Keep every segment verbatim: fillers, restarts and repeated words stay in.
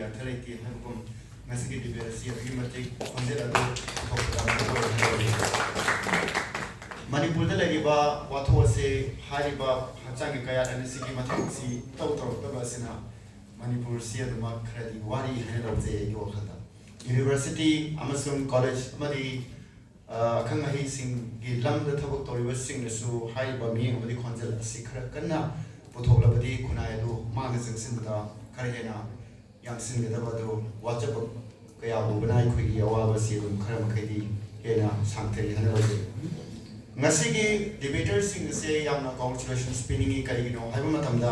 ꯑꯔꯊ ꯂꯩꯇꯦ ꯍꯥꯏꯕꯒꯨꯝ, ꯉꯁꯤꯒꯤ ꯗꯤꯕꯦꯠ ꯑꯁꯤ ꯑꯗꯨꯛꯀꯤ ꯃꯇꯤꯛ ꯈꯣꯟꯖꯦꯜ ꯑꯗꯨ ꯄꯨꯊꯣꯛꯄꯗ ꯃꯔꯨ ꯑꯣꯏ ꯍꯥꯏꯕ ꯂꯧꯏ꯫ ꯃꯅꯤꯄꯨꯔꯗ ꯂꯩꯔꯤꯕ ꯋꯥꯊꯣꯛ ꯑꯁꯤ ꯍꯥꯏꯔꯤꯕ ꯍꯛꯆꯥꯡꯒꯤ ꯀꯌꯥꯠ ꯑꯅꯤꯁꯤꯒꯤ ꯃꯊꯧꯁꯤ ꯇꯧ ꯇꯧꯔꯛꯇꯕ ꯑꯁꯤꯅ ꯃꯅꯤꯄꯨꯔꯁꯤ ꯑꯗꯨꯃꯛ ꯈꯔꯗꯤ ꯋꯥꯔꯤ ꯍꯥꯏꯅ ꯂꯧꯖꯩ ꯑꯩꯒꯤ ꯋꯥꯈꯜꯗ꯫ ꯌꯨꯅꯤꯚꯔꯁꯤꯇꯤ ꯑꯃꯁꯨꯡ ꯀꯣꯂꯦꯖ ꯑꯃꯗꯤ ꯑ, ꯑꯈꯪ ꯑꯍꯩꯁꯤꯡꯒꯤ ꯂꯝꯗ ꯊꯕꯛ ꯇꯧꯔꯤꯕꯁꯤꯡꯅꯁꯨ ꯍꯥꯏꯔꯤꯕ ꯃꯤꯠꯌꯦꯡ ꯑꯃꯗꯤ ꯈꯣꯟꯖꯦꯜ ꯑꯁꯤ ꯈꯔ ꯀꯟꯅ ꯄꯨꯊꯣꯛꯂꯕꯗꯤ ꯈꯨꯟꯅꯥꯏ ꯑꯗꯨ ꯃꯥꯡꯗ ꯆꯪꯁꯤꯟꯕꯗ ꯈꯔ ꯍꯦꯟꯅ ꯌꯥꯡꯁꯤꯟꯒꯗꯕ ꯑꯗꯨ ꯋꯥꯠꯆꯕ ꯀꯌꯥ ꯎꯕꯅ ꯑꯩꯈꯣꯏꯒꯤ ꯑꯋꯥꯕꯁꯤ ꯑꯗꯨꯝ ꯈꯔ ꯃꯈꯩꯗꯤ ꯍꯦꯟꯅ ꯁꯥꯡꯊꯔꯦ ꯍꯥꯏꯅ ꯂꯧꯖꯩ꯫ ꯉꯁꯤꯒꯤ ꯗꯤꯕꯦꯇꯔꯁꯤꯡ ꯑꯁꯦ ꯌꯥꯝꯅ ꯀꯣꯡꯒ꯭ꯔꯦꯆꯨꯂꯦꯁꯟꯁ ꯄꯤꯅꯤꯡꯉꯤ꯫ ꯀꯔꯤꯒꯤꯅꯣ ꯍꯥꯏꯕ ꯃꯇꯝꯗ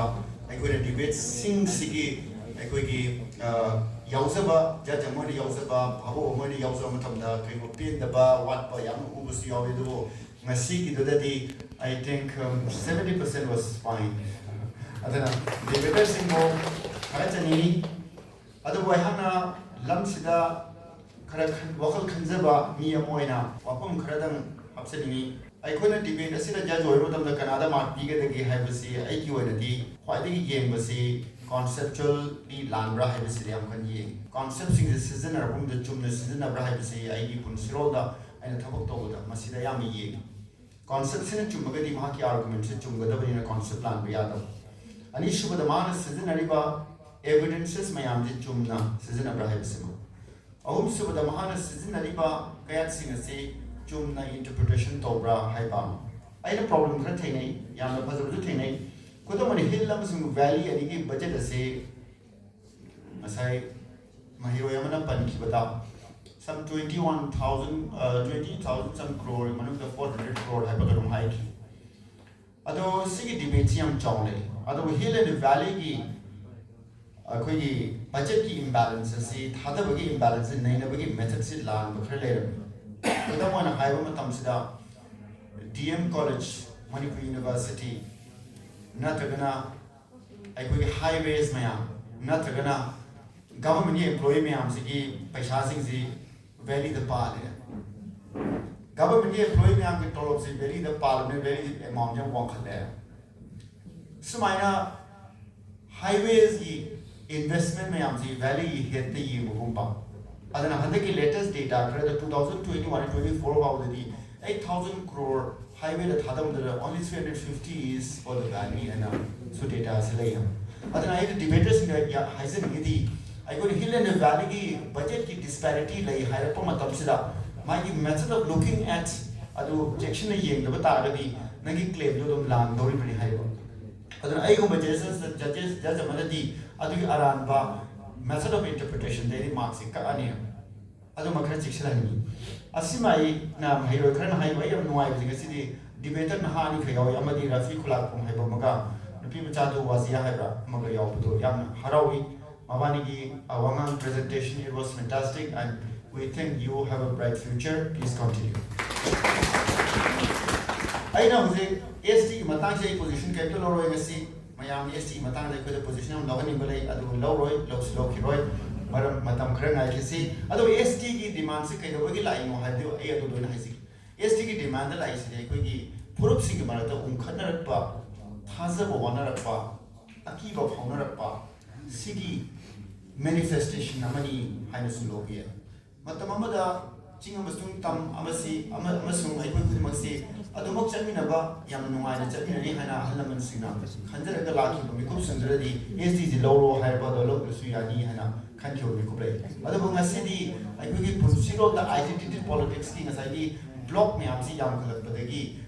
ꯑꯩꯈꯣꯏꯅ ꯗꯤꯕꯦꯠꯁꯤꯡꯁꯤꯒꯤ ꯑꯩꯈꯣꯏꯒꯤ, ꯑ, ꯌꯥꯎꯖꯕ, ꯖꯖ ꯑꯃ ꯑꯣꯏꯅ ꯌꯥꯎꯖꯕ, ꯚꯥꯕꯣꯛ ꯑꯃ ꯑꯣꯏꯅ ꯌꯥꯎꯖꯕ ꯃꯇꯝꯗ ꯀꯔꯤꯒꯨꯝꯕ ꯄꯦꯟꯗꯕ ꯋꯥꯠꯄ ꯌꯥꯝꯅ ꯎꯕꯁꯨ ꯌꯥꯎꯏ꯫ ꯑꯗꯨꯕꯨ ꯉꯁꯤꯒꯤꯗꯨꯗꯗꯤ I think, um, seventy percent was fine. ꯑꯗꯨꯅ ꯗꯤꯕꯦꯇꯔꯁꯤꯡꯕꯨ ꯊꯥꯒꯠꯆꯅꯤꯡꯉꯤ꯫ ꯑꯗꯨꯕꯨ ꯑꯩꯍꯥꯛꯅ ꯂꯝꯁꯤꯗ ꯈꯔ ꯈꯟ-, ꯋꯥꯈꯜ ꯈꯟꯖꯕ ꯃꯤ ꯑꯃ ꯑꯣꯏꯅ ꯋꯥꯐꯝ ꯈꯔꯗꯪ ꯍꯥꯞꯆꯅꯤꯡꯉꯤ꯫ ꯑꯩꯈꯣꯏꯅ ꯗꯤꯕꯦꯠ ꯑꯁꯤꯗ ꯖꯖ ꯑꯣꯏꯕ ꯃꯇꯝꯗ ꯀꯅꯥꯗ ꯃꯥꯔꯛ ꯄꯤꯒꯗꯒꯦ ꯍꯥꯏꯕꯁꯤ ꯑꯩꯒꯤ ꯑꯣꯏꯅꯗꯤ ꯈ꯭ꯋꯥꯏꯗꯒꯤ ꯌꯦꯡꯕꯁꯤ ꯀꯣꯟꯁꯦꯞꯆꯨꯋꯦꯜꯂꯤ ꯂꯥꯟꯕ꯭ꯔꯥ ꯍꯥꯏꯕꯁꯤꯗ ꯌꯥꯝ ꯀꯟꯅ ꯌꯦꯡꯉꯤ꯫ ꯀꯣꯟꯁꯦꯞꯁꯤꯡꯁꯦ ꯁꯤꯖꯤꯟꯅꯔꯛꯄ ꯃꯇꯝꯗ ꯆꯨꯝꯅ ꯁꯤꯖꯤꯟꯅꯕ꯭ꯔꯥ ꯍꯥꯏꯕꯁꯤ ꯑꯩꯒꯤ ꯄꯨꯟꯁꯤꯔꯣꯜꯗ ꯑꯩꯅ ꯊꯕꯛ ꯇꯧꯕꯗ ꯃꯁꯤꯗ ꯑꯌꯥꯝꯕ ꯌꯦꯡꯉꯤ꯫ ꯀꯣꯟꯁꯦꯞꯁꯤꯅ ꯆꯨꯝꯃꯒꯗꯤ ꯃꯍꯥꯛꯀꯤ ꯑꯥꯔꯒꯨꯃꯦꯟꯁꯤ ꯆꯨꯝꯒꯗꯕꯅꯤꯅ ꯀꯣꯟꯁꯦꯞ ꯂꯥꯟꯕ ꯌꯥꯗꯕ꯫ ꯑꯅꯤꯁꯨꯕꯗ ꯃꯥꯅ ꯁꯤꯖꯤꯟꯅꯔꯤꯕ ꯑꯦꯚꯤꯗꯦꯟꯁꯦꯁ ꯃꯌꯥꯝꯁꯤ ꯆꯨꯝꯅ ꯁꯤꯖꯤꯟꯅꯕ꯭ꯔꯥ ꯍꯥꯏꯕꯁꯤꯃ꯫ ꯑꯍꯨꯝꯁꯨꯕꯗ ꯃꯍꯥꯛꯅ ꯁꯤꯖꯤꯟꯅꯔꯤꯕ ꯀꯌꯥꯠꯁꯤꯡ ꯑꯁꯤ ꯆꯨꯝꯅ ꯏꯟꯇꯔꯄ꯭ꯔꯤꯇꯦꯁꯟ ꯇꯧꯕ꯭ꯔꯥ ꯍꯥꯏꯕ ꯑꯃ꯫ ꯑꯩꯅ ꯄ꯭ꯔꯣꯕ꯭ꯂꯦꯝ ꯈꯔ ꯊꯦꯡꯅꯩ, ꯌꯥꯝꯅ ꯐꯖꯕꯁꯨ ꯊꯦꯡꯅꯩ꯫ ꯈꯨꯗꯝ ꯑꯣꯏꯅ ꯍꯤꯜ ꯑꯃꯁꯨꯡ ꯚꯦꯂꯤ ꯑꯅꯤꯒꯤ ꯕꯖꯦꯠ ꯑꯁꯤ ꯉꯁꯥꯏ ꯃꯍꯩꯔꯣꯏ ꯑꯃꯅ ꯄꯟꯈꯤꯕꯗ some twenty one thousand, uh, twenty thousand some crore ꯃꯅꯨꯡꯗ four hundred crore ꯍꯥꯏꯕ ꯀꯩꯅꯣꯝ ꯍꯥꯏꯈꯤ꯫ ꯑꯗꯣ ꯁꯤꯒꯤ ꯗꯤꯕꯦꯠꯁꯤ ꯌꯥꯝ ꯆꯥꯎꯅ ꯂꯩ꯫ ꯑꯗꯨꯕꯨ ꯍꯤꯜ ꯑꯦꯟ ꯚꯦꯂꯤꯒꯤ ꯑꯩꯈꯣꯏꯒꯤ ꯕꯖꯦꯠꯀꯤ ꯏꯝꯕꯦꯂꯦꯟꯁ ꯑꯁꯤ, ꯊꯥꯗꯕꯒꯤ ꯏꯝꯕꯦꯂꯦꯟꯁ ꯑꯁꯤ ꯅꯩꯅꯕꯒꯤ ꯃꯦꯊꯠꯁꯤ ꯂꯥꯟꯕ ꯈꯔ ꯂꯩꯔꯝꯃꯤ꯫ ꯈꯨꯗꯝ ꯑꯣꯏꯅ ꯍꯥꯏꯕ ꯃꯇꯝꯁꯤꯗ D M college, Manipur university ꯅꯠꯇ꯭ꯔꯒꯅ ꯑꯩꯈꯣꯏꯒꯤ ꯍꯥꯏꯋꯦꯁ ꯃꯌꯥꯝ ꯅꯠꯇ꯭ꯔꯒꯅ ꯒꯚꯔꯟꯃꯦꯟꯒꯤ ꯑꯦꯝꯄ꯭ꯂꯣꯌꯤ ꯃꯌꯥꯝꯁꯤꯒꯤ ꯄꯩꯁꯥꯁꯤꯡꯁꯤ ꯚꯦꯂꯤꯗ ꯄꯥꯜꯂꯦ꯫ ꯒꯚꯔꯟꯃꯦꯟꯒꯤ ꯑꯦꯝꯄ꯭ꯂꯣꯌꯤ ꯃꯌꯥꯝꯒꯤ ꯇꯣꯂꯣꯞꯁꯤ ꯚꯦꯂꯤꯗ ꯄꯥꯜꯂꯕꯅꯤꯅ ꯚꯦꯂꯤ ꯑꯦꯃꯥꯎꯟꯁꯦ ꯌꯥꯝ ꯋꯥꯡꯈꯠꯂꯦ꯫ ꯁꯨꯃꯥꯏꯅ ꯍꯥꯏꯋꯦꯁꯀꯤ ꯏꯟꯚꯦꯁ꯭ꯠꯃꯦꯟ ꯃꯌꯥꯝꯁꯤ ꯚꯦꯂꯤ ꯍꯦꯗꯇ ꯌꯦꯡꯕꯒꯨꯝꯕ꯫ ꯑꯗꯨꯅ ꯍꯟꯗꯛꯀꯤ ꯂꯦꯇꯦꯁ꯭ꯠ ꯗꯦꯇꯥ ꯈꯔꯗ two thousand twenty-one twenty-four ꯐꯥꯎꯕꯗꯗꯤ eight thousand crore highwayꯗ ꯊꯥꯗꯕꯗ only three hundred fifty is for the valley ꯍꯥꯏꯅꯁꯨ ꯗꯦꯇꯥꯁꯤ ꯂꯩ꯫ ꯑꯗꯨꯅ ꯑꯩꯅ ꯗꯤꯕꯦꯇꯔꯁꯤꯡꯗ ꯍꯥꯏꯖꯅꯤꯡꯉꯤꯗꯤ, ꯑꯩꯈꯣꯏꯅ ꯍꯤꯜ ꯑꯦꯟ ꯚꯦꯂꯤꯒꯤ ꯕꯖꯦꯠꯀꯤ ꯗꯤꯁꯄꯦꯔꯤꯇꯤ ꯂꯩ ꯍꯥꯏꯔꯛꯄ ꯃꯇꯝꯁꯤꯗ, ꯃꯥꯒꯤ method of looking at ꯑꯗꯨ ꯆꯦꯛꯁꯤꯟꯅ ꯌꯦꯡꯗꯕ ꯇꯥꯔꯒꯗꯤ ꯅꯪꯒꯤ ꯀ꯭ꯂꯦꯝꯗꯨ ꯑꯗꯨꯝ ꯂꯥꯟꯗꯧꯔꯤꯕꯅꯤ ꯍꯥꯏꯕ꯫ ꯑꯗꯨꯅ ꯑꯩꯒꯨꯝꯕ ꯖꯖꯦꯁ ꯖꯖꯦꯁ ꯖꯖ ꯑꯃꯅꯗꯤ ꯑꯗꯨꯒꯤ ꯑꯔꯥꯟꯕ method of interpretationꯗꯩꯗꯤ ꯃꯥꯔꯛꯁꯦ ꯀꯛꯑꯅꯤ꯫ ꯑꯗꯨꯃ ꯈꯔ ꯆꯦꯛꯁꯤꯜꯍꯟꯅꯤꯡꯉꯤ꯫ ꯑꯁꯤꯃ ꯑꯩꯅ ꯃꯍꯩꯔꯣꯏ ꯈꯔꯅ ꯍꯥꯏꯕ ꯑꯩ ꯌꯥꯝ ꯅꯨꯡꯉꯥꯏꯕꯁꯦ, ꯉꯁꯤꯗꯤ ꯗꯤꯕꯦꯇꯔ ꯅꯍꯥ ꯑꯅꯤꯈꯛ ꯌꯥꯎꯏ, ꯑꯃꯗꯤ ꯔꯥꯐꯤ ꯈꯨꯂꯥꯛꯄꯝ ꯍꯥꯏꯕ ꯑꯃꯒ ꯅꯨꯄꯤ ꯃꯆꯥꯗꯨ ꯋꯥꯖꯤꯌꯥ ꯍꯥꯏꯕ꯭ꯔꯥ ꯑꯃꯒ ꯌꯥꯎꯕꯗꯣ ꯌꯥꯝꯅ ꯍꯔꯥꯎꯏ꯫ ꯃꯕꯥꯅꯤꯒꯤ, ꯑ, ꯋꯥꯉꯥꯡ presentation, it was fantastic and we think you have a bright future. Please continue. ꯑꯩꯅ ꯍꯧꯖꯤꯛ ꯑꯦꯁ ꯇꯤꯒꯤ ꯃꯇꯥꯡꯁꯦ ꯑꯩ ꯄꯣꯖꯤꯁꯟ ꯀꯔꯤꯝꯇ ꯂꯧꯔꯣꯏ ꯉꯁꯤ꯫ ꯃꯌꯥꯝ ꯑꯦꯁ ꯇꯤꯒꯤ ꯃꯇꯥꯡꯗ ꯑꯩꯈꯣꯏꯗ ꯄꯣꯖꯤꯁꯟ ꯌꯥꯝ ꯂꯧꯍꯟꯅꯤꯡꯕ ꯂꯩ, ꯑꯗꯨꯕꯨ ꯂꯧꯔꯣꯏ, ꯂꯧꯁꯨ ꯂꯧꯈꯤꯔꯣꯏ, ꯃꯔꯝ ꯃꯇꯝ ꯈꯔ ꯉꯥꯏꯈꯤꯁꯤ꯫ ꯑꯗꯨꯕꯨ ꯑꯦꯁ ꯇꯤꯒꯤ ꯗꯤꯃꯥꯟꯁꯦ ꯀꯩꯗꯧꯕꯒꯤ ꯂꯥꯛꯏꯅꯣ ꯍꯥꯏꯕꯗꯨ ꯑꯩ ꯑꯗꯨ ꯂꯣꯏꯅ ꯍꯥꯏꯖꯒꯦ꯫ ꯑꯦꯁ ꯇꯤꯒꯤ ꯗꯤꯃꯥꯟꯗ ꯂꯥꯛꯏꯁꯤꯗꯤ ꯑꯩꯈꯣꯏꯒꯤ ꯐꯨꯔꯨꯞꯁꯤꯡꯒꯤ ꯃꯔꯛꯇ ꯎꯪꯈꯠꯅꯔꯛꯄ, ꯊꯥꯖꯕ ꯋꯥꯅꯔꯛꯄ, ꯑꯀꯤꯕ ꯐꯥꯎꯅꯔꯛꯄ, ꯁꯤꯒꯤ ꯃꯦꯅꯤꯐꯦꯁꯇꯦꯁꯟ ꯑꯃꯅꯤ ꯍꯥꯏꯅꯁꯨ ꯂꯧꯕ ꯌꯥꯏ꯫ ꯃꯇꯝ ꯑꯃꯗ ꯆꯤꯡ ꯑꯃꯁꯨꯡ ꯇꯝ ꯑꯃꯁꯤ, ꯑꯃ-, ꯑꯃꯁꯨꯡ ꯑꯩꯈꯣꯏ ꯈꯨꯗꯤꯡꯃꯛꯁꯤ ꯑꯗꯨꯃꯛ ꯆꯠꯃꯤꯟꯅꯕ ꯌꯥꯝꯅ ꯅꯨꯡꯉꯥꯏꯅ ꯆꯠꯃꯤꯟꯅꯅꯤ ꯍꯥꯏꯅ ꯑꯍꯜ ꯂꯃꯟꯁꯤꯡꯅ ꯈꯟꯖꯔꯒ ꯂꯥꯛꯈꯤꯕ ꯃꯤꯀꯨꯞꯁꯤꯡꯗꯨꯅꯗꯤ ꯑꯦꯁ ꯇꯤꯁꯤ ꯂꯧꯔꯣ ꯍꯥꯏꯔꯕꯗꯣ ꯂꯧꯗ꯭ꯔꯁꯨ ꯌꯥꯅꯤ ꯍꯥꯏꯅ ꯈꯟꯈꯤꯕ ꯃꯤꯀꯨꯞ ꯂꯩ꯫ ꯑꯗꯨꯕꯨ ꯉꯁꯤꯗꯤ ꯑꯩꯈꯣꯏꯒꯤ ꯄꯨꯟꯁꯤꯔꯣꯜꯗ identity politicsꯀꯤ ꯉꯁꯥꯏꯒꯤ block ꯃꯌꯥꯝꯁꯤ ꯌꯥꯝꯈꯠꯂꯛꯄꯗꯒꯤ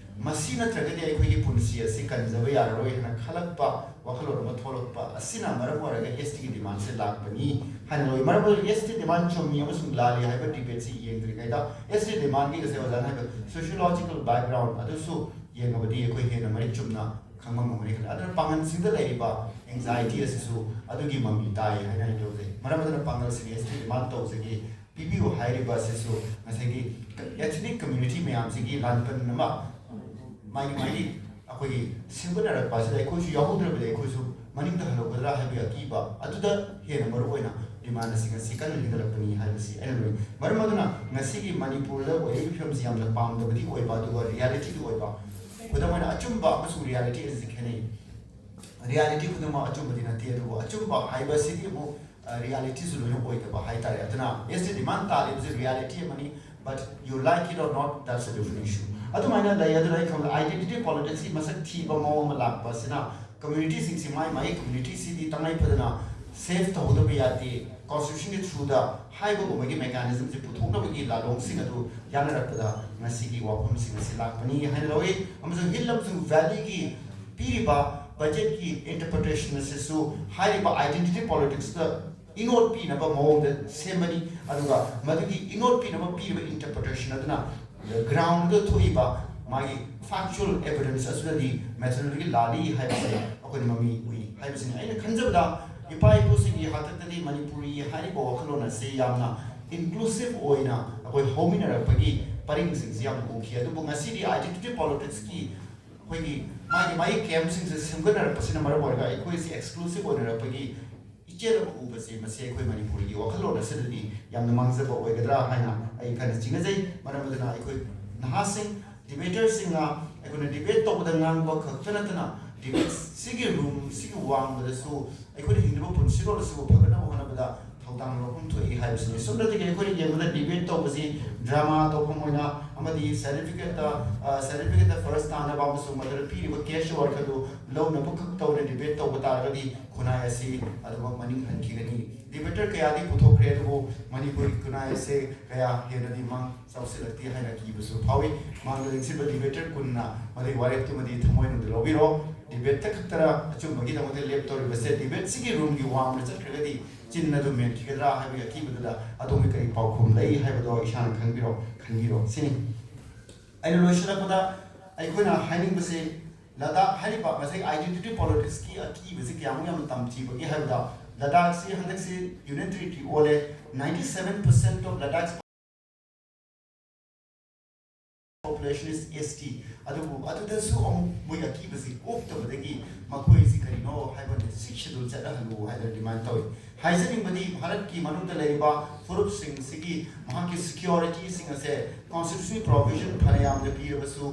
ꯃꯁꯤ ꯅꯠꯇ꯭ꯔꯒꯗꯤ ꯑꯩꯈꯣꯏꯒꯤ ꯄꯨꯟꯁꯤ ꯑꯁꯤ ꯀꯟꯖꯕ ꯌꯥꯔꯔꯣꯏ ꯍꯥꯏꯅ ꯈꯜꯂꯛꯄ ꯋꯥꯈꯜꯂꯣꯟ ꯑꯃ ꯊꯣꯛꯂꯛꯄ ꯑꯁꯤꯅ ꯃꯔꯝ ꯑꯣꯏꯔꯒ ꯑꯦꯁ ꯇꯤꯒꯤ ꯗꯤꯃꯥꯟꯁꯦ ꯂꯥꯛꯄꯅꯤ ꯍꯥꯏꯅ ꯂꯧꯏ꯫ ꯃꯔꯝ ꯑꯗꯨꯅ ꯑꯦꯁ ꯇꯤ ꯗꯤꯃꯥꯟ ꯆꯨꯝꯃꯤ ꯑꯃꯁꯨꯡ ꯂꯥꯜꯂꯤ ꯍꯥꯏꯕ ꯗꯤꯕꯦꯠꯁꯤ ꯌꯦꯡꯗ꯭ꯔꯤꯉꯩꯗ ꯑꯦꯁ ꯇꯤ ꯗꯤꯃꯥꯟꯒꯤ ꯉꯁꯥꯏ ꯑꯣꯖꯥꯅ ꯍꯥꯏꯕ sociological background ꯑꯗꯨꯁꯨ ꯌꯦꯡꯉꯕꯗꯤ ꯑꯩꯈꯣꯏ ꯍꯦꯟꯅ ꯃꯔꯤꯛ ꯆꯨꯝꯅ ꯈꯪꯕ ꯉꯝꯒꯅꯤ ꯈꯜꯂꯤ꯫ ꯑꯗꯨꯅ ꯄꯥꯡꯒꯜꯁꯤꯡꯗ ꯂꯩꯔꯤꯕ anxiety ꯑꯁꯤꯁꯨ ꯑꯗꯨꯒꯤ ꯃꯃꯤ ꯇꯥꯏ ꯍꯥꯏꯅ ꯑꯩ ꯂꯧꯖꯩ꯫ ꯃꯔꯝ ꯑꯗꯨꯅ ꯄꯥꯡꯒꯜꯁꯤꯡ ꯑꯦꯁ ꯇꯤ ꯗꯤꯃꯥꯟ ꯇꯧꯖꯒꯦ, ꯄꯤꯕꯤꯌꯨ ꯍꯥꯏꯔꯤꯕ ꯑꯁꯤꯁꯨ ꯉꯁꯥꯏꯒꯤ ethnic community ꯃꯌꯥꯝꯁꯤꯒꯤ ꯂꯥꯟꯐꯝ ꯑꯃ, ꯃꯥꯒꯤ ꯃꯥꯒꯤ ꯑꯩꯈꯣꯏꯒꯤ ꯁꯦꯝꯒꯠꯅꯔꯛꯄ ꯑꯁꯤꯗ ꯑꯩꯈꯣꯏꯁꯨ ꯌꯥꯎꯍꯧꯗ꯭ꯔꯕꯗꯤ ꯑꯩꯈꯣꯏꯁꯨ ꯃꯅꯤꯡꯗ ꯍꯜꯍꯧꯒꯗ꯭ꯔꯥ ꯍꯥꯏꯕꯒꯤ ꯑꯀꯤꯕ ꯑꯗꯨꯗ ꯍꯦꯟꯅ ꯃꯔꯨ ꯑꯣꯏꯅ ꯗꯤꯃꯥꯟ ꯑꯁꯤ ꯉꯁꯤ ꯀꯟꯅ ꯍꯦꯟꯒꯠꯂꯛꯄꯅꯤ ꯍꯥꯏꯕꯁꯤ ꯑꯩꯅ ꯂꯧꯏ꯫ ꯃꯔꯝ ꯑꯗꯨꯅ ꯉꯁꯤꯒꯤ ꯃꯅꯤꯄꯨꯔꯗ ꯑꯣꯏꯔꯤꯕ ꯐꯤꯕꯝꯁꯤ ꯌꯥꯝꯅ ꯄꯥꯝꯗꯕꯗꯤ ꯑꯣꯏꯕ, ꯑꯗꯨꯒ ꯔꯤꯌꯦꯂꯤꯇꯤꯗꯤ ꯑꯣꯏꯕ꯫ ꯈꯨꯗꯝ ꯑꯣꯏꯅ ꯑꯆꯨꯝꯕ ꯑꯃꯁꯨꯡ ꯔꯤꯌꯦꯂꯤꯇꯤ ꯑꯁꯤ ꯈꯦꯠꯅꯩ꯫ ꯔꯤꯌꯥꯂꯤꯇꯤ ꯈꯨꯗꯤꯡꯃꯛ ꯑꯆꯨꯝꯕꯗꯤ ꯅꯠꯇꯦ, ꯑꯗꯨꯕꯨ ꯑꯆꯨꯝꯕ ꯍꯥꯏꯕꯁꯤꯗꯤ ꯑꯃꯨꯛ ꯔꯤꯌꯥꯂꯤꯇꯤꯁꯨ ꯂꯣꯏꯅ ꯑꯣꯏꯗꯕ ꯍꯥꯏꯇꯥꯔꯦ꯫ ꯑꯗꯨꯅ ꯑꯦꯁ ꯇꯤ ꯗꯤꯃꯥꯟ ꯇꯥꯔꯤꯕꯁꯤ ꯔꯤꯌꯥꯂꯤꯇꯤ ꯑꯃꯅꯤ, but you like it or not, that's a different issue. ꯑꯗꯨꯃꯥꯏꯅ ꯂꯩ꯫ ꯑꯗꯨꯅ ꯑꯩ ꯈꯪꯕꯗ identity politics ꯀꯤ ꯃꯁꯛ ꯊꯤꯕ ꯃꯑꯣꯡ ꯑꯃ ꯂꯥꯛꯄ ꯑꯁꯤꯅ community ꯁꯤꯡꯁꯤ ꯃꯥꯏ ꯃꯥꯏ community ꯁꯤꯗꯤ ꯇꯉꯥꯏ ꯐꯗꯅ save ꯇꯧꯍꯧꯗꯕ ꯌꯥꯗꯦ꯫ Constitution ꯒꯤ through ꯗ ꯍꯥꯏꯕꯒꯨꯝꯕꯒꯤ mechanism ꯁꯤ ꯄꯨꯊꯣꯛꯅꯕꯒꯤ ꯂꯥꯂꯣꯡꯁꯤꯡ ꯑꯗꯨ ꯌꯥꯅꯔꯛꯄꯗ ꯉꯁꯤꯒꯤ ꯋꯥꯐꯝꯁꯤꯡ ꯑꯁꯤ ꯂꯥꯛꯄꯅꯤ ꯍꯥꯏꯅ ꯂꯧꯏ꯫ ꯑꯃꯁꯨꯡ ꯍꯤꯜ ꯑꯃꯁꯨꯡ ꯚꯦꯂꯤꯒꯤ ꯄꯤꯔꯤꯕ ꯕꯖꯦꯠꯀꯤ interpretation ꯑꯁꯤꯁꯨ ꯍꯥꯏꯔꯤꯕ identity politics ꯇ ꯏꯅꯣꯠ ꯄꯤꯅꯕ ꯃꯑꯣꯡꯗ ꯁꯦꯝꯕꯅꯤ꯫ ꯑꯗꯨꯒ ꯃꯗꯨꯒꯤ ꯏꯅꯣꯠ ꯄꯤꯅꯕ ꯄꯤꯔꯤꯕ interpretation ꯑꯗꯨꯅ ground ꯗ ꯊꯣꯛꯏꯕ ꯃꯥꯒꯤ factual evidence ꯑꯁꯤꯗꯗꯤ ꯃꯦꯊꯣꯗꯣꯂꯣꯖꯤ ꯂꯥꯜꯂꯤ ꯍꯥꯏꯕꯁꯦ ꯑꯩꯈꯣꯏꯅ ꯃꯃꯤ ꯎꯏ ꯍꯥꯏꯕꯁꯤꯅꯤ꯫ ꯑꯩꯅ ꯈꯟꯖꯕꯗ ꯏꯄꯥ ꯏꯄꯨꯁꯤꯡꯒꯤ ꯍꯥꯛꯇꯛꯇꯗꯤ ꯃꯅꯤꯄꯨꯔꯤ ꯍꯥꯏꯔꯤꯕ ꯋꯥꯈꯜꯂꯣꯟ ꯑꯁꯤ ꯌꯥꯝꯅ inclusive ꯑꯣꯏꯅ ꯑꯩꯈꯣꯏ ꯍꯧꯃꯤꯟꯅꯔꯛꯄꯒꯤ ꯄꯔꯤꯡꯁꯤꯡꯁꯤ ꯌꯥꯝꯅ ꯎꯈꯤ꯫ ꯑꯗꯨꯕꯨ ꯉꯁꯤꯗꯤ identity politics ꯀꯤ ꯑꯩꯈꯣꯏꯒꯤ ꯃꯥꯒꯤ ꯃꯥꯒꯤ camp ꯁꯤꯡꯁꯦ ꯁꯦꯝꯒꯠꯅꯔꯛꯄꯁꯤꯅ ꯃꯔꯝ ꯑꯣꯏꯔꯒ ꯑꯩꯈꯣꯏꯁꯤ exclusive ꯑꯣꯏꯅꯔꯛꯄꯒꯤ ꯏꯆꯦꯜ ꯑꯃ ꯎꯕꯁꯦ, ꯃꯁꯤ ꯑꯩꯈꯣꯏ ꯃꯅꯤꯄꯨꯔꯒꯤ ꯋꯥꯈꯜꯂꯣꯟ ꯑꯁꯤꯗꯗꯤ ꯌꯥꯝꯅ ꯃꯥꯡꯖꯕ ꯑꯣꯏꯒꯗ꯭ꯔꯥ ꯍꯥꯏꯅ ꯑꯩ ꯈꯟꯅ ꯆꯤꯡꯅꯖꯩ꯫ ꯃꯔꯝ ꯑꯗꯨꯅ ꯑꯩꯈꯣꯏ ꯅꯍꯥꯁꯤꯡ, debater ꯁꯤꯡꯅ ꯑꯩꯈꯣꯏꯅ debate ꯇꯧꯕꯗ ꯉꯥꯡꯕ ꯈꯛꯇ ꯅꯠꯇꯅ debate ꯁꯤꯒꯤ room ꯁꯤꯒꯤ ꯋꯥꯡꯃꯗꯁꯨ ꯑꯩꯈꯣꯏꯅ ꯍꯤꯡꯂꯤꯕ ꯄꯨꯟꯁꯤꯔꯣꯜ ꯑꯁꯤꯕꯨ ꯐꯒꯠꯅꯕ ꯍꯣꯠꯅꯕꯗ ꯊꯧꯗꯥꯡ ꯂꯧꯐꯝ ꯊꯣꯛꯏ ꯍꯥꯏꯕꯁꯤꯅꯤ꯫ ꯁꯨꯝꯅꯇꯒꯤ ꯑꯩꯈꯣꯏꯅ ꯌꯦꯡꯕꯗ debate ꯇꯧꯕꯁꯤ drama ꯇꯧꯐꯝ ꯑꯣꯏꯅ ꯑꯃꯗꯤ certificate ꯇ, ꯑ, certificate ꯇ first ꯇꯥꯅꯕ ꯑꯃꯁꯨꯡ ꯃꯗꯨꯗ ꯄꯤꯔꯤꯕ cash award ꯑꯗꯨ ꯂꯧꯅꯕ ꯈꯛ ꯇꯧꯅ debate ꯇꯧꯕ ꯇꯥꯔꯒꯗꯤ ꯈꯨꯟꯅꯥꯏ ꯑꯁꯤ ꯑꯗꯨꯃꯛ ꯃꯅꯤꯡ ꯍꯟꯈꯤꯒꯅꯤ꯫ Debater ꯀꯌꯥꯗꯤ ꯄꯨꯊꯣꯛꯈ꯭ꯔꯦ, ꯑꯗꯨꯕꯨ ꯃꯅꯤꯄꯨꯔꯒꯤ ꯈꯨꯟꯅꯥꯏ ꯑꯁꯤ ꯀꯌꯥ ꯍꯦꯟꯅꯗꯤ ꯃꯥꯡ ꯆꯥꯎꯁꯤꯜꯂꯛꯇꯦ ꯍꯥꯏꯅ ꯀꯤꯕꯁꯨ ꯐꯥꯎꯏ꯫ ꯃꯥꯡꯗ ꯂꯦꯡꯁꯤꯟꯕ debater ꯀꯨꯟꯅ ꯃꯗꯨꯒꯤ ꯋꯥꯔꯦꯞꯇꯨꯃꯗꯤ ꯊꯃꯣꯏꯅꯨꯡꯗ ꯂꯧꯕꯤꯔꯣ꯫ Debate ꯇ ꯈꯛꯇꯔ ꯑꯆꯨꯝꯕꯒꯤꯗꯃꯛꯇ ꯂꯦꯞꯇꯧꯔꯤꯕꯁꯦ? Debate ꯁꯤꯒꯤ room ꯒꯤ ꯋꯥꯡꯃꯗ ꯆꯠꯈ꯭ꯔꯒꯗꯤ ꯆꯤꯟ ꯑꯗꯨ ꯃꯦꯟꯈꯤꯒꯗ꯭ꯔꯥ ꯍꯥꯏꯕꯒꯤ ꯑꯀꯤꯕꯗꯨꯗ ꯑꯗꯣꯝꯒꯤ ꯀꯔꯤ ꯄꯥꯎꯈꯨꯝ ꯂꯩ ꯍꯥꯏꯕꯗꯣ ꯏꯁꯥꯅ ꯈꯪꯕꯤꯔꯣ, ꯈꯟꯕꯤꯔꯣ ꯁꯤꯅꯤ꯫ ꯑꯩꯅ ꯂꯣꯏꯁꯤꯜꯂꯛꯄꯗ ꯑꯩꯈꯣꯏꯅ ꯍꯥꯏꯅꯤꯡꯕꯁꯦ, ꯂꯗꯥꯈ ꯍꯥꯏꯔꯤꯕ ꯉꯁꯥꯏ identity politics ꯀꯤ ꯑꯀꯤꯕꯁꯤ ꯀꯌꯥꯃꯨꯛ ꯌꯥꯝꯅ ꯇꯝꯊꯤꯕꯒꯦ ꯍꯥꯏꯕꯗ, ꯂꯗꯥꯈꯁꯤ ꯍꯟꯗꯛꯁꯤ union territory ꯑꯣꯜꯂꯦ꯫ Ninety seven percent of Ladakh population is S T꯫ ꯑꯗꯨꯕꯨ ꯑꯗꯨꯗꯁꯨ ꯑꯃꯨꯛ ꯃꯣꯏ ꯑꯀꯤꯕꯁꯤ ꯀꯣꯛꯇꯕꯗꯒꯤ ꯃꯈꯣꯏꯁꯤ ꯀꯔꯤꯅꯣ ꯍꯥꯏꯕꯗ Sixth Schedule ꯆꯠꯅꯍꯜꯂꯨ ꯍꯥꯏꯗꯅ demand ꯇꯧꯏ꯫ ꯍꯥꯏꯖꯅꯤꯡꯕꯗꯤ ꯚꯥꯔꯠꯀꯤ ꯃꯅꯨꯡꯗ ꯂꯩꯔꯤꯕ ꯐꯨꯔꯨꯞꯁꯤꯡꯁꯤꯒꯤ ꯃꯍꯥꯛꯀꯤ security ꯁꯤꯡ ꯑꯁꯦ constitutional provision ꯐꯅꯌꯥꯝꯅ ꯄꯤꯔꯕꯁꯨ,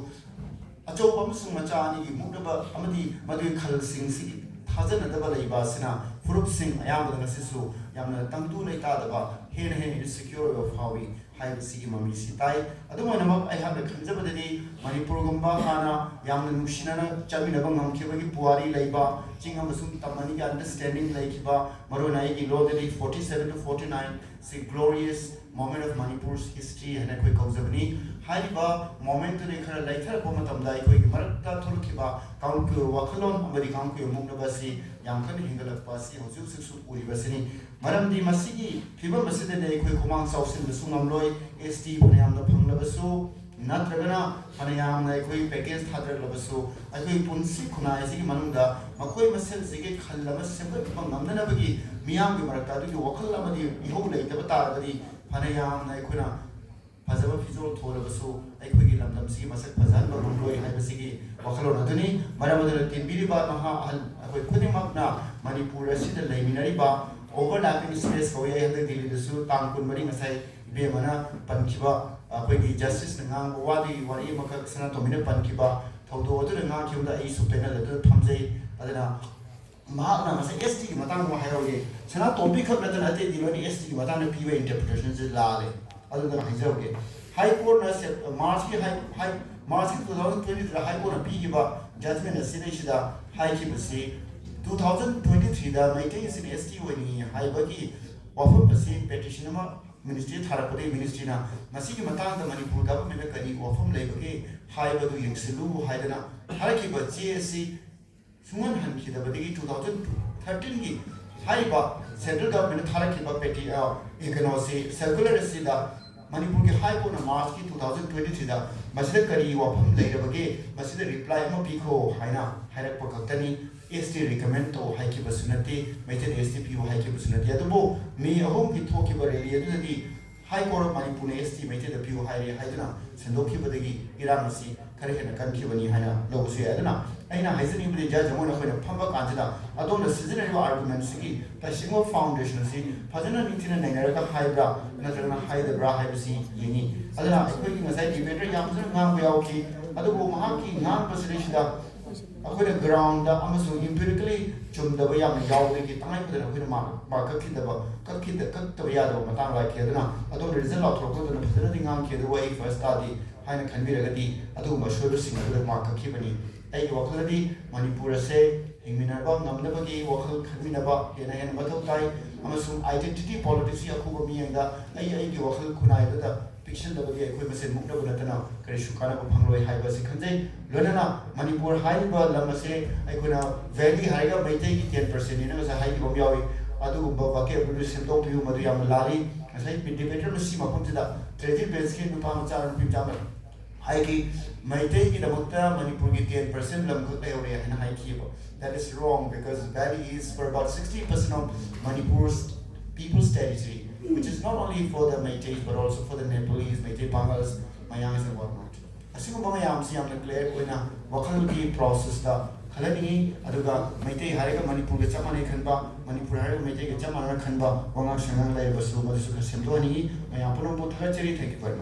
ꯑꯆꯧꯕ ꯑꯃꯁꯨꯡ ꯃꯆꯥ ꯑꯅꯤꯒꯤ ꯃꯨꯛꯅꯕ ꯑꯃꯗꯤ ꯃꯗꯨꯒꯤ ꯈꯜꯁꯤꯡꯁꯤꯒꯤ ꯊꯥꯖꯅꯗꯕ ꯂꯩꯕ ꯑꯁꯤꯅ ꯐꯨꯔꯨꯞꯁꯤꯡ ꯑꯌꯥꯝꯕꯗ ꯉꯁꯤꯁꯨ ꯌꯥꯝꯅ ꯇꯪꯗꯨ ꯂꯩꯇꯥꯗꯕ, ꯍꯦꯟꯅ ꯍꯦꯟꯅ insecure ꯑꯣꯏꯕ ꯐꯥꯎꯏ ꯍꯥꯏꯕꯁꯤꯒꯤ ꯃꯃꯤꯁꯤ ꯇꯥꯏ꯫ ꯑꯗꯨꯝ ꯑꯣꯏꯅꯃꯛ, ꯑꯩꯍꯥꯛꯅ ꯈꯟꯖꯕꯗꯗꯤ ꯃꯅꯤꯄꯨꯔꯒꯨꯝꯕ ꯍꯥꯟꯅ ꯌꯥꯝꯅ ꯅꯨꯡꯁꯤꯅꯅ ꯆꯠꯃꯤꯟꯅꯕ ꯉꯝꯈꯤꯕꯒꯤ ꯄꯨꯋꯥꯔꯤ ꯂꯩꯕ, ꯆꯤꯡ ꯑꯃꯁꯨꯡ ꯇꯝ ꯑꯅꯤꯒꯤ understanding ꯂꯩꯈꯤꯕ, ꯃꯔꯨꯑꯣꯏꯅ ꯑꯩꯒꯤ ꯂꯣꯜꯗꯗꯤ forty seven to forty nine ꯁꯤ glorious moment of Manipur's history ꯍꯥꯏꯅ ꯑꯩꯈꯣꯏ ꯀꯧꯖꯕꯅꯤ꯫ ꯍꯥꯏꯔꯤꯕ momentꯇꯨꯗꯒꯤ ꯈꯔ ꯂꯩꯊꯔꯛꯄ ꯃꯇꯝꯗ ꯑꯩꯈꯣꯏꯒꯤ ꯃꯔꯛꯇ ꯊꯣꯛꯂꯛꯈꯤꯕ ꯀꯥꯡꯂꯨꯞꯀꯤ ꯑꯣꯏꯕ ꯋꯥꯈꯜꯂꯣꯟ ꯑꯃꯗꯤ ꯀꯥꯡꯂꯨꯞꯀꯤ ꯑꯣꯏꯕ ꯃꯨꯛꯅꯕ ꯑꯁꯤ ꯌꯥꯝ ꯀꯟꯅ ꯍꯦꯟꯒꯠꯂꯛꯄ ꯑꯁꯤ ꯍꯧꯖꯤꯛ ꯍꯧꯖꯤꯛꯁꯨ ꯎꯔꯤꯕꯁꯤꯅꯤ꯫ ꯃꯔꯝꯗꯤ ꯃꯁꯤꯒꯤ ꯐꯤꯕꯝ ꯑꯁꯤꯗꯗꯤ ꯑꯩꯈꯣꯏ ꯈꯨꯃꯥꯡ ꯆꯥꯎꯁꯤꯟꯕꯁꯨ ꯉꯝꯂꯣꯏ꯫ ꯑꯦꯁ ꯇꯤ ꯐꯅꯌꯥꯝꯅ ꯐꯪꯂꯕꯁꯨ, ꯅꯠꯇ꯭ꯔꯒꯅ ꯐꯅꯌꯥꯝꯅ ꯑꯩꯈꯣꯏ package ꯊꯥꯗꯔꯛꯂꯕꯁꯨ, ꯑꯩꯈꯣꯏ ꯄꯨꯟꯁꯤ ꯈꯨꯟꯅꯥꯏ ꯑꯁꯤꯒꯤ ꯃꯅꯨꯡꯗ ꯃꯈꯣꯏ ꯃꯁꯦꯜꯁꯤꯒꯤ ꯈꯜ ꯑꯃ ꯁꯦꯝꯒꯠꯄ ꯉꯝꯅꯅꯕꯒꯤ ꯃꯤꯌꯥꯝꯒꯤ ꯃꯔꯛꯇ ꯑꯗꯨꯒꯤ ꯋꯥꯈꯜ ꯑꯃꯗꯤ ꯏꯍꯧ ꯂꯩꯇꯕ ꯇꯥꯔꯒꯗꯤ, ꯐꯅꯌꯥꯝꯅ ꯑꯩꯈꯣꯏꯅ ꯐꯖꯕ ꯐꯤꯖꯣꯜ ꯊꯣꯜꯂꯕꯁꯨ ꯑꯩꯈꯣꯏꯒꯤ ꯂꯝꯗꯝꯁꯤꯒꯤ ꯃꯁꯛ ꯐꯖꯍꯟꯕ ꯉꯝꯂꯣꯏ ꯍꯥꯏꯕꯁꯤꯒꯤ ꯋꯥꯈꯜꯂꯣꯟ ꯑꯗꯨꯅꯤ꯫ ꯃꯔꯝ ꯑꯗꯨꯅ ꯇꯤꯟꯕꯤꯔꯤꯕ ꯅꯍꯥ ꯑꯍꯜ ꯑꯩꯈꯣꯏ ꯈꯨꯗꯤꯡꯃꯛꯅ ꯃꯅꯤꯄꯨꯔ ꯑꯁꯤꯗ ꯂꯩꯃꯤꯟꯅꯔꯤꯕ overlapping space ꯀꯧꯏ꯫ ꯑꯩ ꯍꯟꯗꯛ ꯗꯤꯜꯂꯤꯗꯁꯨ ꯇꯥꯡ ꯀꯨꯟꯃꯔꯤ ꯉꯁꯥꯏ ꯏꯕꯦꯝꯃꯅ ꯄꯟꯈꯤꯕ ꯑꯩꯈꯣꯏꯒꯤ justiceꯅ ꯉꯥꯡꯕ ꯋꯥꯗꯨꯒꯤ ꯋꯥꯔꯤ ꯑꯃꯈꯛ ꯁꯅꯥꯇꯣꯝꯕꯤꯅ ꯄꯟꯈꯤꯕ ꯊꯧꯗꯣꯛ ꯑꯗꯨꯅ ꯉꯥꯡꯈꯤꯕꯗ ꯑꯩꯁꯨ panel ꯑꯗꯨꯗ ꯐꯝꯖꯩ꯫ ꯑꯗꯨꯅ ꯃꯍꯥꯛꯅ ꯉꯁꯥꯏ ꯑꯦꯁ ꯇꯤꯒꯤ ꯃꯇꯥꯡꯗ ꯑꯃ ꯍꯥꯏꯍꯧꯔꯤ꯫ ꯁꯅꯥꯇꯣꯝꯕꯤ ꯈꯛ ꯅꯠꯇꯅ ꯑꯇꯩꯗꯤ ꯂꯣꯏꯅ ꯑꯦꯁ ꯇꯤꯒꯤ ꯃꯇꯥꯡꯗ ꯄꯤꯕ interpretationꯁꯦ ꯂꯥꯜꯂꯦ꯫ ꯑꯗꯨꯗ ꯍꯥꯏꯖꯍꯧꯒꯦ, High Courtꯅ ꯁꯦꯞ-, Marchꯀꯤ high, high, Marchꯀꯤ two thousand twenty threeꯗ High Courtꯅ ꯄꯤꯈꯤꯕ judgment ꯑꯁꯤꯗꯩꯁꯤꯗ ꯍꯥꯏꯈꯤꯕꯁꯤ, two thousand twenty threeꯗ ꯃꯩꯇꯩꯁꯤꯡ ꯑꯦꯁ ꯇꯤ ꯑꯣꯏꯅꯤꯡꯉꯤ ꯍꯥꯏꯕꯒꯤ ꯋꯥꯐꯝ ꯑꯁꯤ petition ꯑꯃ ministry ꯊꯥꯔꯛꯄꯗꯒꯤ ministryꯅ ꯃꯁꯤꯒꯤ ꯃꯇꯥꯡꯗ ꯃꯅꯤꯄꯨꯔ governmentꯅ ꯀꯔꯤ ꯋꯥꯐꯝ ꯂꯩꯕꯒꯦ ꯍꯥꯏꯕꯗꯨ ꯌꯦꯡꯁꯤꯜꯂꯨ ꯍꯥꯏꯗꯅ ꯊꯥꯔꯛꯈꯤꯕ ꯆꯦ ꯑꯁꯤ ꯁꯨꯡꯍꯟꯍꯟꯈꯤꯗꯕꯗꯒꯤ two thousand thirteenꯒꯤ ꯍꯥꯏꯔꯤꯕ central governmentꯅ ꯊꯥꯔꯛꯈꯤꯕ ꯄꯦꯇꯤ-, ꯑ, ꯀꯩꯅꯣꯁꯤ, circular ꯑꯁꯤꯗ ꯃꯅꯤꯄꯨꯔꯒꯤ High Courtꯅ Marchꯀꯤ two thousand twenty threeꯗ ꯃꯁꯤꯗ ꯀꯔꯤ ꯋꯥꯐꯝ ꯂꯩꯔꯕꯒꯦ, ꯃꯁꯤꯗ reply ꯑꯃ ꯄꯤꯈꯣ ꯍꯥꯏꯅ ꯍꯥꯏꯔꯛꯄ ꯈꯛꯇꯅꯤ꯫ ꯑꯦꯁ ꯇꯤ recommend ꯇꯧ ꯍꯥꯏꯈꯤꯕꯁꯨ ꯅꯠꯇꯦ, ꯃꯩꯇꯩꯗ ꯑꯦꯁ ꯇꯤ ꯄꯤꯌꯨ ꯍꯥꯏꯈꯤꯕꯁꯨ ꯅꯠꯇꯦ꯫ ꯑꯗꯨꯕꯨ ꯃꯤ ꯑꯍꯨꯝꯒꯤ ꯊꯣꯛꯈꯤꯕ rally ꯑꯗꯨꯗꯗꯤ High Court of ꯃꯅꯤꯄꯨꯔꯅ ꯑꯦꯁ ꯇꯤ ꯃꯩꯇꯩꯗ ꯄꯤꯌꯨ ꯍꯥꯏꯔꯦ ꯍꯥꯏꯗꯨꯅ ꯁꯟꯗꯣꯛꯈꯤꯕꯗꯒꯤ ꯏꯔꯥꯡ ꯑꯁꯤ ꯈꯔ ꯍꯦꯟꯅ ꯀꯟꯈꯤꯕꯅꯤ ꯍꯥꯏꯅ ꯂꯧꯕꯁꯨ ꯌꯥꯏ꯫ ꯑꯗꯨꯅ ꯑꯩꯅ ꯍꯥꯏꯖꯅꯤꯡꯕꯗꯤ, ꯖꯁ ꯑꯃ ꯑꯣꯏꯅ ꯑꯩꯈꯣꯏꯅ ꯐꯝꯕ ꯀꯥꯟꯁꯤꯗ ꯑꯗꯣꯝꯅ ꯁꯤꯖꯤꯟꯅꯔꯤꯕ argumentꯁꯤꯒꯤ ꯇꯁꯦꯡꯕ foundationꯁꯤ ꯐꯖꯅ ꯅꯤꯡꯊꯤꯅ ꯅꯩꯅꯔꯒ ꯍꯥꯏꯕ꯭ꯔꯥ ꯅꯠꯇ꯭ꯔꯒꯅ ꯍꯥꯏꯗꯕ꯭ꯔꯥ ꯍꯥꯏꯕꯁꯤ ꯌꯦꯡꯉꯤ꯫ ꯑꯗꯨꯅ ꯑꯩꯈꯣꯏꯒꯤ ꯉꯁꯥꯏ debater ꯌꯥꯝ ꯐꯖꯅ ꯉꯥꯡꯕ ꯌꯥꯎꯈꯤ꯫ ꯑꯗꯨꯕꯨ ꯃꯍꯥꯛꯀꯤ ꯉꯥꯡꯕꯁꯤꯗꯩꯁꯤꯗ ꯑꯩꯈꯣꯏꯅ ꯒ꯭ꯔꯥꯎꯟꯗ ꯑꯃꯁꯨꯡ ꯏꯝꯄꯤꯔꯤꯀꯦꯜꯂꯤ ꯆꯨꯝꯗꯕ ꯌꯥꯝꯅ ꯌꯥꯎꯕꯗꯒꯤ ꯇꯉꯥꯏ ꯐꯗꯅ ꯑꯩꯈꯣꯏꯅ ꯃꯥ ꯃꯥ ꯀꯛꯈꯤꯗꯕ ꯀꯛꯈꯤꯗ ꯀꯛꯇꯕ ꯌꯥꯗꯕ ꯃꯇꯥꯡ ꯂꯥꯛꯈꯤ꯫ ꯑꯗꯨꯅ ꯑꯗꯣꯝꯅ ꯔꯤꯖꯜ ꯂꯥꯎꯊꯣꯔꯛꯄ ꯃꯇꯝꯗ ꯐꯖꯅꯗꯤ ꯉꯥꯡꯈꯤ, ꯑꯗꯨꯕꯨ ꯑꯩ ꯐꯥꯔꯁ ꯇꯥꯗꯦ ꯍꯥꯏꯅ ꯈꯟꯕꯤꯔꯒꯗꯤ ꯑꯗꯨꯒꯨꯝꯕ ꯑꯁꯣꯏꯕꯁꯤꯡ ꯑꯗꯨꯗ ꯃꯥ ꯀꯛꯈꯤꯕꯅꯤ꯫ ꯑꯩꯒꯤ ꯋꯥꯈꯜꯗꯗꯤ ꯃꯅꯤꯄꯨꯔ ꯑꯁꯦ ꯍꯤꯡꯃꯤꯟꯅꯕ ꯉꯝꯅꯕꯒꯤ ꯋꯥꯈꯜ ꯈꯟꯃꯤꯟꯅꯕ ꯍꯦꯟꯅ ꯍꯦꯟꯅ ꯃꯊꯧ ꯇꯥꯏ, ꯑꯃꯁꯨꯡ ꯑꯥꯏꯗꯦꯟꯇꯤꯇꯤ ꯄꯣꯂꯤꯇꯤꯛꯁꯀꯤ ꯑꯈꯨꯕ ꯃꯤꯠꯌꯦꯡꯗ ꯑꯩ ꯑꯩꯒꯤ ꯋꯥꯈꯜ ꯈꯨꯟꯅꯥꯏꯗꯨꯗ ꯄꯤꯛꯁꯤꯜꯂꯕꯗꯤ ꯑꯩꯈꯣꯏ ꯃꯁꯦꯟ ꯃꯨꯛꯅꯕ ꯅꯠꯇꯅ ꯀꯔꯤꯁꯨ ꯀꯥꯟꯅꯕ ꯐꯪꯂꯣꯏ ꯍꯥꯏꯕ ꯑꯁꯤ ꯈꯟꯖꯩ꯫ ꯂꯣꯏꯅꯅ ꯃꯅꯤꯄꯨꯔ ꯍꯥꯏꯔꯤꯕ ꯂꯝ ꯑꯁꯦ ꯑꯩꯈꯣꯏꯅ ꯚꯦꯂꯤ ꯍꯥꯏꯔꯒ ꯃꯩꯇꯩꯒꯤ ꯇꯦꯟ ꯄꯥꯔꯁꯦꯟꯅꯤꯅ ꯉꯁꯥꯏ ꯍꯥꯏꯈꯤꯕ ꯑꯃ ꯌꯥꯎꯏ꯫ ꯑꯗꯨꯒꯨꯝꯕ ꯚꯣꯀꯦꯕꯨꯂꯔꯤ ꯁꯦꯝꯗꯣꯛꯄꯤꯌꯨ, ꯃꯗꯨ ꯌꯥꯝꯅ ꯂꯥꯜꯂꯤ꯫ ꯉꯁꯥꯏ ꯗꯤꯕꯦꯇꯔꯅ ꯁꯤ ꯃꯐꯝꯁꯤꯗ ꯇ꯭ꯔꯦꯖꯤꯛ ꯕꯦꯟꯁꯀꯤ ꯅꯨꯄꯥ ꯃꯆꯥ ꯅꯨꯄꯤ ꯃꯆꯥ ꯑꯃ ꯍꯥꯏꯈꯤ, ꯃꯩꯇꯩꯒꯤꯗꯃꯛꯇ ꯃꯅꯤꯄꯨꯔꯒꯤ ꯇꯦꯟ ꯄꯥꯔꯁꯦꯟ ꯂꯝꯈꯛ ꯂꯩꯍꯧꯔꯦ ꯍꯥꯏꯅ ꯍꯥꯏꯈꯤꯑꯕ꯫ That is wrong, because Valley is for about sixty percent of Manipur's people's territory, which is not only for the Meiteis but also for the Nepalese, Meitei Pangals, Mayans and whatnot. ꯑꯁꯤꯒꯨꯝꯕ ꯃꯌꯥꯝꯁꯤ ꯌꯥꯝꯅ clear ꯑꯣꯏꯅ ꯋꯥꯈꯜꯒꯤ ꯄ꯭ꯔꯣꯁꯦꯁꯇ ꯈꯜꯍꯟꯅꯤꯡꯉꯤ꯫ ꯑꯗꯨꯒ ꯃꯩꯇꯩ ꯍꯥꯏꯔꯒ ꯃꯅꯤꯄꯨꯔꯒ ꯆꯞ ꯃꯥꯟꯅꯩ ꯈꯟꯕ, ꯃꯅꯤꯄꯨꯔ ꯍꯥꯏꯔꯒ ꯃꯩꯇꯩꯒ ꯆꯞ ꯃꯥꯟꯅꯅ ꯈꯟꯕ ꯋꯥꯉꯥꯡ ꯁꯉꯥꯡ ꯂꯩꯔꯕꯁꯨ ꯃꯗꯨꯁꯨ ꯈꯔ ꯁꯦꯝꯗꯣꯛꯍꯟꯅꯤꯡꯉꯤ꯫ ꯃꯌꯥꯝ ꯄꯨꯝꯅꯃꯛꯄꯨ ꯊꯥꯒꯠꯆꯔꯤ꯫ Thank you very much.